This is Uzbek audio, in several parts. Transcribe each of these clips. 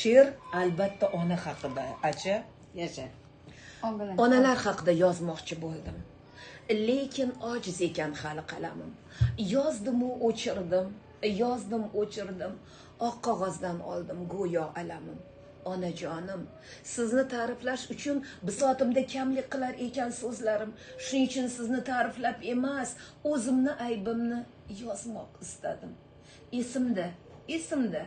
She'r albatta ona haqida, acha. Yasha. Onalar haqida yozmoqchi bo'ldim. Lekin ojiz ekan hali qalamim. Yozdim-u o'chirdim, yozdim o'chirdim. Oq qog'ozdan oldim go'yo alamim. Onajonim, sizni ta'riflash uchun bisotimda kamlik qilar ekan so'zlarim. Shuning uchun sizni ta'riflab emas, o'zimni aybimni yozmoq istadim. Esimda, esimda,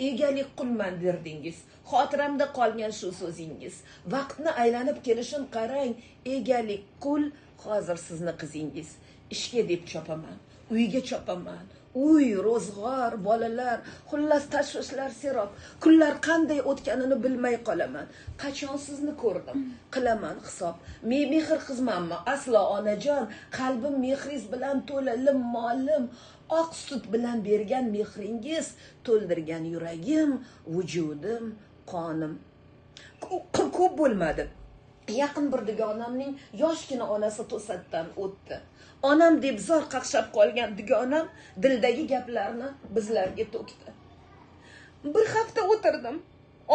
egalik qulman derdingiz. Xotiramda qolgan shu so'zingiz. Vaqtni aylanib kelishin qarang, egalik qul hozir sizni qizingiz. Ishga deb chopaman, uyga chopaman. Uy, ro'zg'or, bolalar, xullas tashvishlar serob. Kunlar qanday o'tganini bilmay qolaman. Qachon sizni ko'rdim, qilaman hisob. Men mehr qizmanmi? Aslo onajon, qalbim mehringiz bilan to'la, lim-molim. Oq sut bilan bergan mehringiz to'ldirgan yuragim, vujudim, qonim. Ko'p bo'lmadi. Yaqin bir dugonamning yoshgina onasi to'satdan o'tdi. Onam deb zor qaqshab qolgan dugonam dildagi gaplarni bizlarga to'kdi. Bir hafta o'tirdim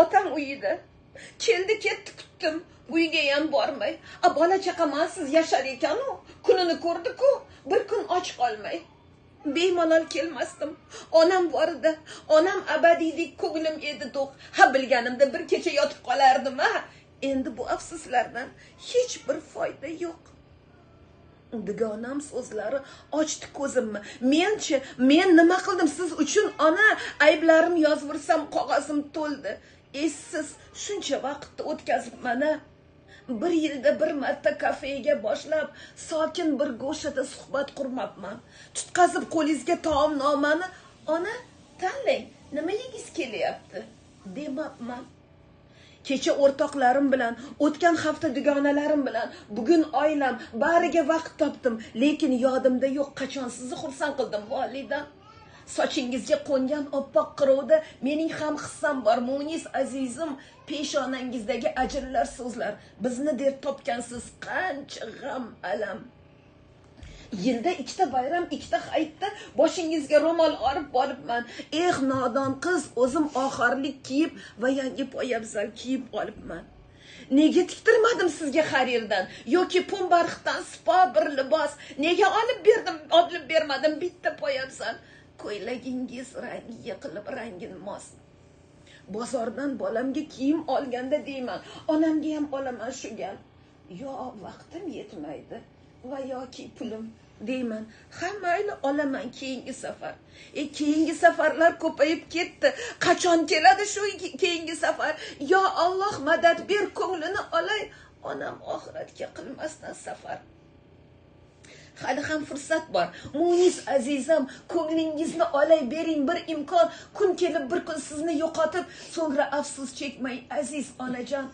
otam uyida. Keldi ketdi kutdim, uyga ham bormay. A bola chaqamansiz yashar ekan-u, kunini ko'rdi-ku, bir kun och qolmay. Bemalol kelmasdim. Onam borida, onam abadiydek ko'nglim edi to'q. Ha bilganimda bir kecha yotib qolardim, ha. Endi bu afsuslardan hech bir foyda yo'q. Dugonam so'zlari ochdi ko'zimni. Menchi, men nima qildim siz uchun ona? Ayblarim yozvirsam qog'ozim to'ldi. Essiz shuncha vaqtni o'tkazib mana bir yilda bir marta kafega boshlab sokin bir go'shada suhbat qurmabman. Tutqazib qo'lingizga taomnomani, ona tanlang, nima yegingiz kelyapti demabman. Kecha o'rtoqlarim bilan, o'tgan hafta dugonalarim bilan, bugun oilam, bariga vaqt topdim, lekin yodimda yo'q qachon sizni xursand qildim volidam. Sochingizga qo'ngan oppoq qirovda mening ham hissam bor, munis azizim. Peshonangizdagi ajrlar so'zlar, bizni deb topgansiz qancha g'am alam. Yilda ikkita bayram, ikkita hayitda boshingizga ro'mol olib boribman. Eh nodon qiz, o'zim oxarlik kiyib va yangi poyabzal kiyib olibman. Nega tiktirmadim sizga xarirdan yoki pumbarxdan sipo bir libos? Nega olib berdim, olib bermadim bitta poyabzal? Ko'ylagingiz rangiga qilib rangin mos. Bozordan bolamga kiyim olganda deyman, onamga ham olaman shu gal. Yo vaqtim yetmaydi va yoki pulim deyman. Ha mayli olaman keyingi safar. Keyingi safarlar ko'payib ketdi. Qachon keladi shu keyingi safar? Yo Alloh madad ber, ko'nglini olay. Onam oxiratga qilmasdan safar. Hali ham fursat bor. Munis azizam, ko'nglingizni olay bering bir imkon. Kun kelib bir kun sizni yo'qotib, so'ngra afsus chekmay aziz onajon.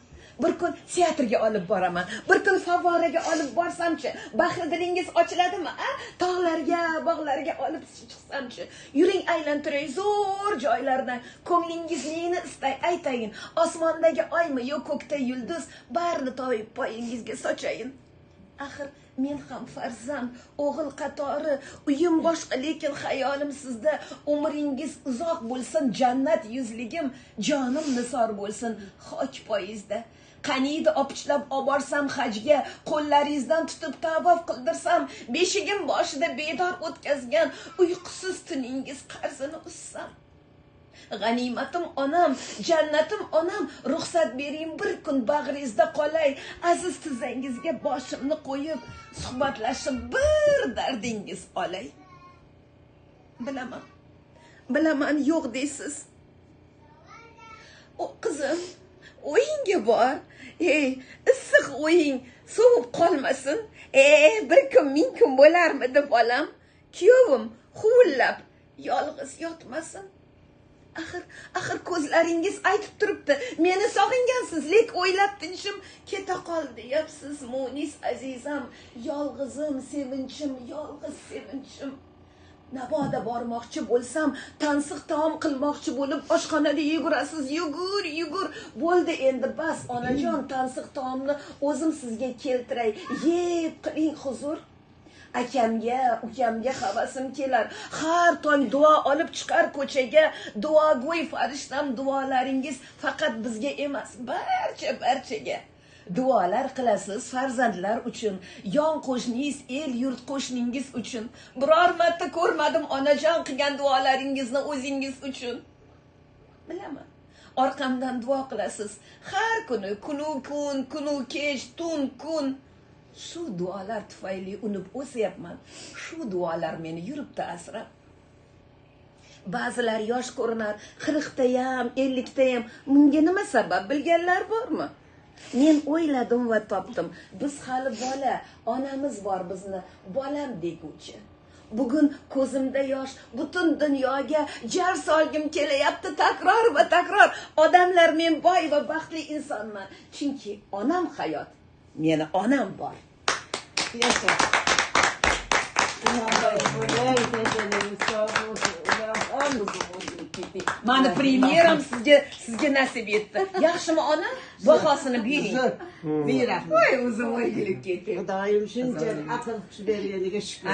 Bir kun teatrga olib boraman. Bir kun favvoraga olib borsamchi, bahri dilingiz ochiladimi, a? Tog'larga, bog'larga olib chiqsamchi. Yuring aylantiray zo'r joylardan. Ko'nglingiz neni istay aytayin. Osmondagi oymi yo ko'kda yulduz, barini toyib poyingizga sochayin. Axir men ham farzand, o'g'il qatori, uyim boshqa, lekin xayolim sizda. Umringiz uzoq bo'lsin, jannat yuzligim, jonim nisor bo'lsin xok poyingizda. Qaniydi opichlab oborsam hajga, qo'llaringizdan tutib tavof qildirsam, beshigim boshida bedor o'tkazgan uyqusiz tuningiz qarzini uzsam. G'animatim onam, jannatim onam, ruxsat bering bir kun bag'ringizda qolay, aziz tizzangizga boshimni qo'yib, suhbatlashib bir dardingiz olay. Bilaman, bilaman yo'q deysiz. O qizim, o'yinga bor. Ey, issiq o'ying sovib qolmasin. Bir kun ming kun bo'larmidi bolam? Kuyovim huvillab yolg'iz yotmasin. Axir, axir ko'zlaringiz aytib turibdi, meni sog'ingansiz, lek o'ylab tinchim keta qoldi deyapsiz, munis azizam, yolg'izim, sevinchim, yolg'iz sevinchim. Naboda bormoqchi bo'lsam, tansiq taom qilmoqchi bo'lib oshxonada yugurasiz, yugur, yugur. Bo'ldi endi bas onajon, tansiq taomni o'zim sizga keltiray, yeb qiling huzur. Akamga, ukamga havasim kelar. Har tong duo olib chiqar ko'chaga. Duogo'y farishtam, duolaringiz faqat bizga emas, barcha barchaga. Duolar qilasiz farzandlar uchun, yon qo'shningiz, el yurt qo'shningiz uchun. Biror marta ko'rmadim onajon qilgan duolaringizni o'zingiz uchun. Bilaman. Orqamdan duo qilasiz. Har kuni, kunu kun, kunu kech, tun kun. Shu duolar tufayli unib o'syapman. Shu duolar meni yuribdi asrab. Ba'zilar yosh ko'rinar, 40 ta ham, 50 ta ham. Bunga nima sabab bilganlar bormi? Men o'yladim va topdim. Biz hali bola, onamiz bor bizni bolam deguvchi. Bugun ko'zimda yosh, butun dunyoga jar solgim kelyapti takror va takror. Odamlar, men boy va baxtli insonman, chunki onam hayot. Meni onam bor. Yasha. Mani Mani premyeram sizga nasib etdi. Yaxshimi ona? Bahosini bering. Zo'r. Ming rahmat. Voy, o'zim o'ygilib ketdim. Xudoyim shuncha aql hush berganiga shukur.